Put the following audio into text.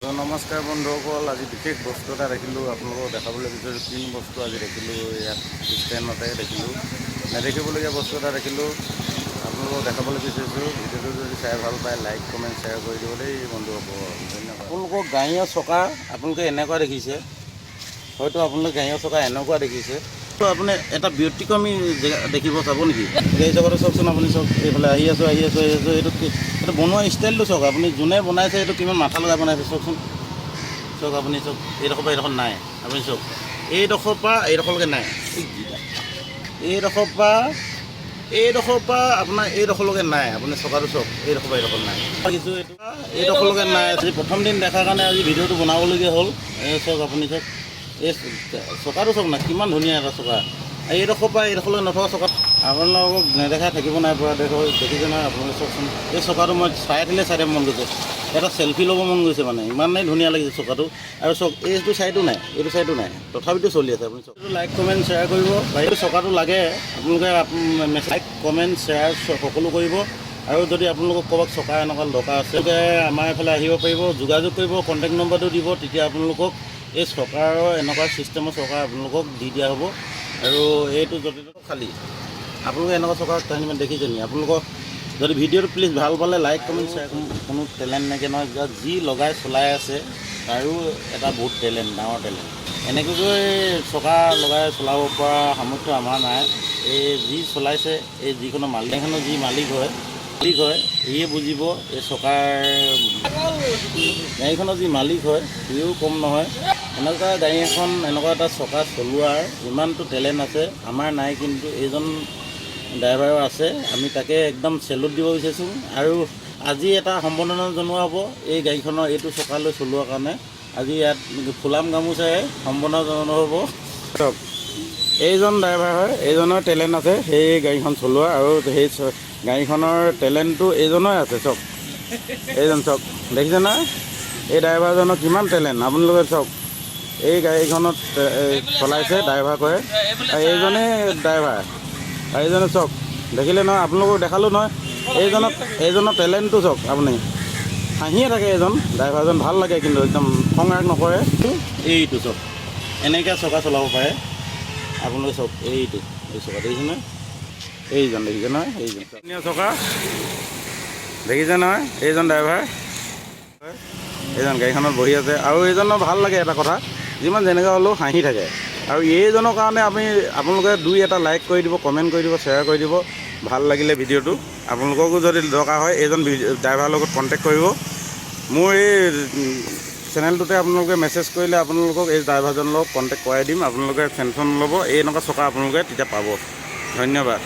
নমস্কাৰ বন্ধুসকল, আজি বিশেষ বস্তু এটা দেখিলোঁ, আপোনালোকক দেখাবলৈ বিচাৰিছোঁ। কিনো বস্তু আজি দেখিলোঁ, ইয়াত ষ্টেণ্ডতে দেখিলোঁ, নেদেখিবলগীয়া বস্তু এটা দেখিলোঁ, আপোনালোকক দেখাবলৈ বিচাৰিছোঁ। ভিডিঅ'টো যদি চাই ভাল পায়, লাইক, কমেণ্ট, শ্বেয়াৰ কৰি দিব দেই বন্ধুসকল। ধন্যবাদ। আপোনালোকক গাড়ীৰ চকা আপোনালোকে এনেকুৱা দেখিছে, হয়তো আপোনালোকে গাড়ীৰ চকা এনেকুৱা দেখিছে। তো আপুনি এটা ব্যতিক্ৰমী জেগা দেখিব, চাব নেকি? গাড়ী চকাটো চাওকচোন আপুনি। চাওক, এইফালে আহি আছোঁ, আহি আছোঁ, আহি আছোঁ। এইটো বনোৱা ষ্টাইলটো চাওক আপুনি। যোনে বনাইছে, এইটো কিমান মাথা লগাই বনাইছে চাওকচোন। চাওক আপুনি, চাওক, এইডোখৰ পৰা এইডোখৰ নাই। আপুনি চাওক, এইডোখৰ পৰা এইডোখৰলৈকে নাই। এইডোখৰ পৰা আপোনাৰ এইডোখৰলৈকে নাই। আপুনি চকাটো চাওক, এইডোখৰ পৰা এইডোখৰ নাই। দেখিছোঁ, এইটো এইডোখৰলৈকে নাই। আজি প্ৰথম দিন দেখাৰ কাৰণে আজি ভিডিঅ'টো বনাবলগীয়া হ'ল। এই চাওক, আপুনি চাওক, এই চকাটো চাওক না, কিমান ধুনীয়া এটা চকা। এইডোখৰ পৰা এইডোখৰলৈ নথকা চকা আপোনালোকক নেদেখাই থাকিব নাই পৰা। দেখক, দেখিছে নহয় আপোনালোকে? চাওকচোন, এই চকাটো মই চাই থাকিলে চাই থাকিব মন গৈছে, এটা চেলফি ল'ব মন গৈছে। মানে ইমানেই ধুনীয়া লাগিছে চকাটো। আৰু চাওক, এইটো চাইডো নাই, এইটো চাইডো নাই, তথাপিতো চলি আছে। আপুনি চাওক, লাইক, কমেণ্ট, শ্বেয়াৰ কৰিব। এইটো চকাটো লাগে আপোনালোকে লাইক, কমেণ্ট, শ্বেয়াৰ সকলো কৰিব। আৰু যদি আপোনালোকক ক'ৰবাত চকা এনেকুৱা দৰকাৰ আছে, তেওঁলোকে আমাৰ এইফালে আহিব পাৰিব, যোগাযোগ কৰিব, কণ্টেক্ট নম্বৰটো দিব। তেতিয়া আপোনালোকক এই চকাৰ এনেকুৱা ছিষ্টেমৰ চকা আপোনালোকক দি দিয়া হ'ব। আৰু এইটো য'তে ত'তে খালী। আপোনালোকে এনেকুৱা চকা কাহিনীমান দেখিছে নেকি? আপোনালোকক যদি ভিডিঅ'টো প্লিজ ভাল পালে লাইক, কমেণ্ট, শ্বেয়াৰ। কোনো টেলেণ্ট নাইকিয়া নহয়, জাষ্ট যি লগাই চলাই আছে, তাৰো এটা বহুত টেলেণ্ট, ডাঙৰ টেলেণ্ট। এনেকুৱাকৈ চকা লগাই চলাব পৰা সামৰ্থ্য আমাৰ নাই। এই যি চলাইছে, এই যিখনৰ মালিক, এইখনৰ যি মালিক হয়, সিয়ে বুজিব। এই চকাৰ গাড়ীখনৰ যি মালিক হয়, সিও কম নহয়। এনেকুৱা গাড়ী এখন, এনেকুৱা এটা চকা চলোৱাৰ ইমানটো টেলেণ্ট আছে, আমাৰ নাই, কিন্তু এইজন ড্ৰাইভাৰৰ আছে। আমি তাকে একদম চেলুট দিব বিচাৰিছোঁ। আৰু আজি এটা সম্বৰ্ধনা জনোৱা হ'ব এই গাড়ীখনৰ এইটো চকালৈ চলোৱাৰ কাৰণে। আজি ইয়াত ফুলাম গামোচাৰে সম্বৰ্ধনা জনোৱা হ'ব। চাওক, এইজন ড্ৰাইভাৰ হয়, এইজনৰ টেলেণ্ট আছে সেই গাড়ীখন চলোৱা। আৰু সেই গাড়ীখনৰ টেলেণ্টটো এইজনৰে আছে। চাওক, এইজন চাওক, দেখিছে নহয় এই ড্ৰাইভাৰজনৰ কিমান টেলেণ্ট? আপোনালোকে চাওক, এই গাড়ীখনত চলাইছে, ড্ৰাইভাৰ কৰে, আৰু এইজনেই ড্ৰাইভাৰ। আৰু এইজনে চাওক, দেখিলে নহয়? আপোনালোকক দেখালোঁ নহয়। এইজনৰ টেলেণ্টটো চাওক আপুনি। হাঁহিয়ে থাকে এইজন ড্ৰাইভাৰজন, ভাল লাগে কিন্তু, একদম খং ৰাগ নকৰে। এইটো চাওক, এনেকৈ চকা চলাব পাৰে। আপোনালোকে চাওক, এইটো এই চকা দেখিছে নহয়? এইজন দেখিছে নহয়? এইজন ধুনীয়া চকা দেখিছে নহয়? এইজন ড্ৰাইভাৰ, এইজন গাড়ীখনত বহি আছে। আৰু এইজনৰ ভাল লাগে এটা কথা, যিমান যেনেকুৱা হ'লেও হাঁহি থাকে। আৰু এইজনৰ কাৰণে আপোনালোকে দুই এটা লাইক কৰি দিব, কমেণ্ট কৰি দিব, শ্বেয়াৰ কৰি দিব ভাল লাগিলে ভিডিঅ'টো। আপোনালোককো যদি দৰকাৰ হয়, এইজন ড্ৰাইভাৰৰ লগত কণ্টেক্ট কৰিব। মোৰ এই চেনেলটোতে আপোনালোকে মেছেজ কৰিলে আপোনালোকক এই ড্ৰাইভাৰজনৰ লগত কণ্টেক্ট কৰাই দিম। আপোনালোকে টেনশ্যন নল'ব, এই এনেকুৱা চকা আপোনালোকে তেতিয়া পাব। ধন্যবাদ।